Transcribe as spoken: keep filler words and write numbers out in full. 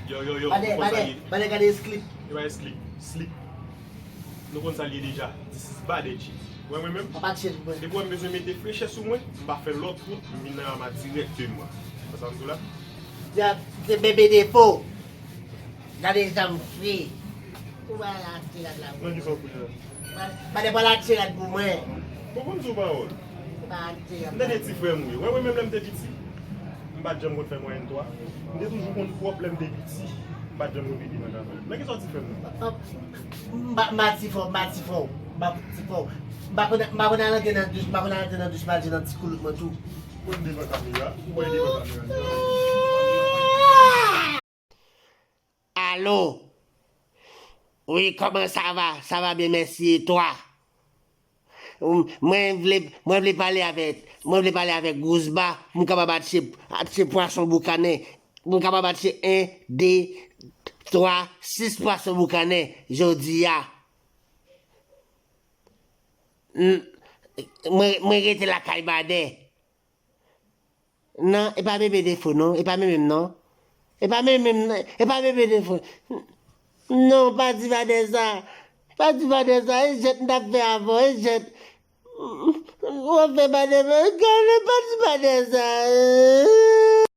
Yo, yo, yo, Bade, nou konn sa bade, li ye. Bade, gade slip. Yo pa slip. Slip. Nou konn sa li ye deja. This is bad edges. Ou wè mwen menm? Papa chill mwen. Depi w wè m bezwen mete flechè sou mwen, m pa fè lòt wout, m vin nan Rama dirèkteman. Ou konn sa m di w la? Djab, se bebe defo. Gade jan m fre. Ou pa la ti rad la. Nan ki sa w fouye la? Bade pa la ti rad pou mwen. Bon, konn di w pawòl. Ou pa la ti rad M tande ti frè m wi. Wè mwen menm lè m te piti, m pa t janm konn fè mwayèn twa. M te toujou konn pwòp lè m te piti. M pa t janm konn pipi nan kafè. Nan ki sa w ti frè m nan? M pa, m pa ti fò, m pa ti fò. M pa ti fò. M pa konn, m pa konn al antre nan douch, m pa konn al antre nan douch, m al jwe nan ti koulout mwen tou. Ou wè m devan kamera? Ou wè devan kamera? Alo? Wi, kòman sa va? Sa va byen, mèsi. E twa? Mwen vle, mwen vle pale avèk, mwen vle pale avèk Gouzba, pou m kapab atche, atche pwason boukannen. Pou m kapab atche en, de, twa, sis pwason boukannen jodi a. Mwen, mwen rete lakay Badè. Non, e pa bebe defo non, e pa menm menm non. E pa menm menm non, e pa bebe defo. Non, pa di Badè sa. Pa di Badè sa, e jèt m t ap fè avè w, e jèt. W ap fè Badè, gade, pa di Badè sa.